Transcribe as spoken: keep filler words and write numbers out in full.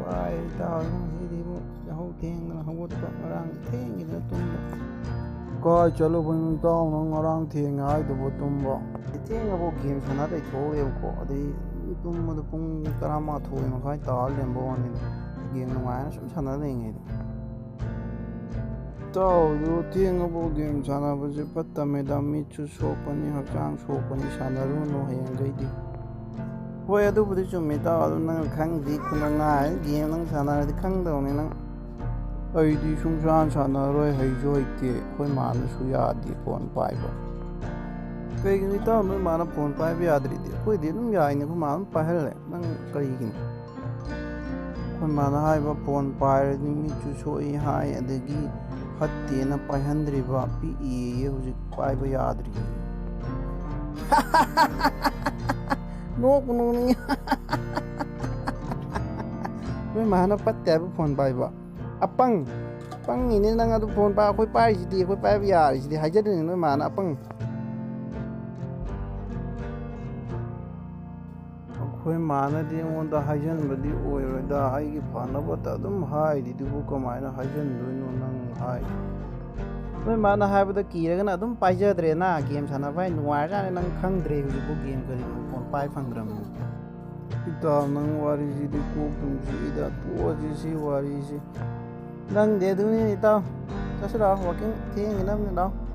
ꯋꯥꯏ ꯏꯇꯥꯎ, ꯉꯁꯤꯗꯤ ꯏꯕꯨ ꯌꯥꯍꯧ ꯊꯦꯡꯗꯅ ꯍꯧꯒꯠꯄ, ꯉꯔꯥꯡ ꯊꯦꯡꯈꯤꯗꯅ ꯇꯨꯝꯕ꯫ ꯀꯥꯏ ꯆꯠꯂꯨꯕꯅꯣ ꯏꯇꯥꯎ, ꯅꯪ ꯉꯔꯥꯡ ꯊꯦꯡꯉꯦ ꯍꯥꯏꯗꯨꯕꯨ ꯇꯨꯝꯕ? ꯊꯦꯡꯉꯕꯨ ꯒꯦꯝ ꯁꯥꯟꯅ ꯂꯩꯊꯣꯛꯎꯔꯦꯕꯀꯣ, ꯑꯗꯩ ꯇꯨꯝꯕꯗ ꯄꯨꯡ ꯇꯔꯥꯃꯥꯊꯣꯏ ꯃꯈꯥꯏ ꯇꯥꯔ ꯂꯩꯔꯝꯕ ꯋꯥꯅꯤꯗ, ꯒꯦꯝ ꯅꯨꯡꯉꯥꯏꯅ ꯁꯨꯝ ꯁꯥꯟꯅ ꯂꯩꯉꯩꯗ꯫ ꯏꯇꯥꯎꯗꯨ ꯊꯦꯡꯉꯕꯨ ꯒꯦꯝ ꯁꯥꯟꯅꯕꯁꯦ ꯐꯠꯇꯃꯦꯗ, ꯃꯤꯠꯁꯨ ꯁꯣꯛꯄꯅꯤ, ꯍꯛꯆꯥꯡ ꯁꯣꯛꯄꯅꯤ, ꯁꯥꯟꯅꯔꯨꯅꯨ ꯍꯌꯦꯡꯈꯩꯗꯤ꯫ ꯍꯣꯏ, ꯑꯗꯨꯕꯨꯗꯤ ꯆꯨꯝꯃꯤ ꯏꯇꯥꯎ, ꯑꯗꯨ ꯅꯪ ꯈꯪꯗ꯭ꯔꯤ, ꯈꯨꯅ ꯉꯥꯏ ꯒꯦꯝ ꯅꯪ ꯁꯥꯟꯅꯔꯗꯤ ꯈꯪꯗꯧꯅꯤ ꯅꯪ꯫ ꯑꯩꯗꯤ ꯁꯨꯡꯁꯥꯟ ꯁꯥꯟꯅꯔꯣꯏ, ꯍꯩꯁꯨ ꯍꯩꯇꯦ, ꯑꯩꯈꯣꯏ ꯃꯥꯅꯁꯨ ꯌꯥꯗꯦ ꯐꯣꯟ ꯄꯥꯏꯕ꯫ ꯀꯩꯒꯤꯅꯣ ꯏꯇꯥꯎ, ꯅꯣꯏ ꯃꯥꯅ ꯐꯣꯟ ꯄꯥꯏꯕ ꯌꯥꯗ꯭ꯔꯤꯗꯤ? ꯑꯩꯈꯣꯏꯗꯤ ꯑꯗꯨꯝ ꯌꯥꯏꯅꯦ, ꯑꯩꯈꯣꯏ ꯃꯥ ꯑꯗꯨꯝ ꯄꯥꯏꯍꯜꯂꯦ, ꯅꯪ ꯀꯔꯤꯒꯤꯅꯣ? ꯑꯩꯈꯣꯏ ꯃꯥꯅ ꯍꯥꯏꯕ, ꯐꯣꯟ ꯄꯥꯏꯔꯗꯤ ꯃꯤꯠꯁꯨ ꯁꯣꯛꯏ ꯍꯥꯏ, ꯑꯗꯒꯤ ꯐꯠꯇꯦꯅ ꯄꯥꯏꯍꯟꯗ꯭ꯔꯤꯕ, ꯄꯤꯛꯏꯌꯦ, ꯍꯧꯖꯤꯛ ꯄꯥꯏꯕ ꯌꯥꯗ꯭ꯔꯤꯌꯦ꯫ ꯅꯣꯛꯄꯨ ꯅꯣꯛꯅꯤꯡꯉꯦ꯫ ꯅꯣꯏ ꯃꯥꯅ ꯐꯠꯇꯦ ꯍꯥꯏꯕ ꯐꯣꯟ ꯄꯥꯏꯕ? ꯑꯄꯪ, ꯄꯪꯉꯤꯅꯦ ꯅꯪ꯫ ꯑꯗꯨ ꯐꯣꯟ ꯄꯥꯏ, ꯑꯩꯈꯣꯏ ꯄꯥꯏꯔꯤꯁꯤꯗꯤ, ꯑꯩꯈꯣꯏ ꯄꯥꯏꯕ ꯌꯥꯔꯤꯁꯤꯗꯤ ꯍꯥꯏꯖꯗꯣꯏꯅꯤ ꯅꯣꯏ ꯃꯥꯅ, ꯑꯄꯪ꯫ ꯑꯩꯈꯣꯏ ꯃꯥꯅꯗꯤ ꯑꯩꯉꯣꯟꯗ ꯍꯥꯏꯖꯟꯕꯗꯤ ꯑꯣꯏꯔꯣꯏꯗ, ꯑꯩꯒꯤ ꯐꯅꯕꯇ ꯑꯗꯨꯝ ꯍꯥꯏꯔꯤꯗꯨꯕꯨ ꯀꯃꯥꯏꯅ ꯍꯥꯏꯖꯟꯗꯣꯏꯅꯣ ꯅꯪ ꯍꯥꯏ? ꯅꯣꯏ ꯃꯥꯅ ꯍꯥꯏꯕꯗ ꯀꯤꯔꯒꯅ ꯑꯗꯨꯝ ꯄꯥꯏꯖꯗ꯭ꯔꯦꯅ, ꯒꯦꯝ ꯁꯥꯟꯅꯕ ꯍꯥꯏ ꯅꯨꯡꯉꯥꯏꯔꯖꯥꯠꯅꯤ, ꯅꯪ ꯈꯪꯗ꯭ꯔꯦ ꯍꯧꯖꯤꯛꯄꯨ ꯒꯦꯝ ꯀꯔꯤꯅꯣ, ꯐꯣꯟ ꯄꯥꯏ ꯐꯪꯗ꯭ꯔꯕꯅꯤ꯫ ꯏꯇꯥꯎ, ꯅꯪ ꯋꯥꯔꯤꯁꯤꯗꯤ ꯀꯣꯛ ꯇꯨꯝꯁꯤꯗ ꯇꯣꯛꯑꯁꯤ ꯁꯤ ꯋꯥꯔꯤꯁꯤ꯫ ꯅꯪꯗꯤ ꯑꯗꯨꯅꯤ ꯏꯇꯥꯎ, ꯆꯠꯁꯤ ꯂꯥꯛꯑꯣ, ꯋꯥꯛꯀꯤꯡ ꯊꯦꯡꯉꯤꯅꯕꯅꯤ, ꯂꯥꯛꯑꯣ꯫